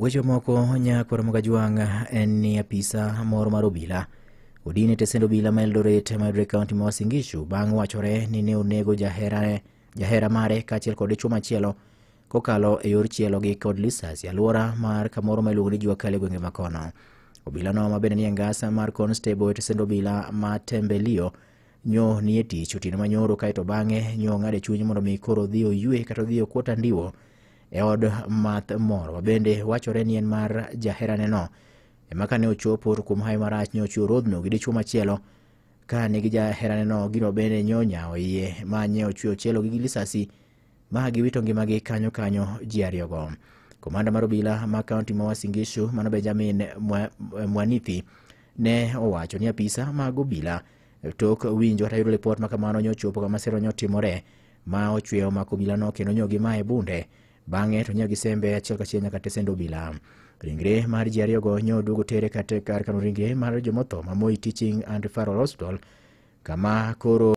Weche moko nyakwar Mogajwang' en ni apisa moro mar obila odin e tesend obila ma Eldoret mayudore e kaunti ma Uasin Gishu bang' wachore ni ne onego jahera mare kaachiel kod dichuo machielo kokalo e yor chielo gi kod lisasi e alwora mar kamoro ma iluongo ni Jua Kali e gwenge ma kono. Obila no ma bende ni e ngas mar constable e tesend obila ma Tembelio nyo nie tich otieno manyoro, kaeto bang'e nyo ong'ado e chuny mondo mi koro odhi oywe kata odhi okuot andiwo e od math moro ma bende wachore ni en mar jaherane no. Ema kane ochopo to kuom hawi marach ne ochiwo rodhno gi dichuo machielo ka nigi jaherane no, gino bende nyo onyawo iye ma nye ochwe ochielo gi lisasi ma giwito ngimagi kanyo kanyo ji ariyogo. Komanda mar obila ma kaunti ma Uasin Gishu mano Benjamin Mwanithi ne owacho ni apisa mag obila tok winjo kata yudo ripot ma kamano nyochopo kama masira nyotimore ma ochwe omako obila no kendo nyo gimaye bunde, bang'e to nyo gisembe achiel kachiel nyaka tesend obila. Ringre mar ji ariyogo nyo oduogo tere kar kano ringre mar jomotho ma Moi Teaching and Referral Hospital kama koro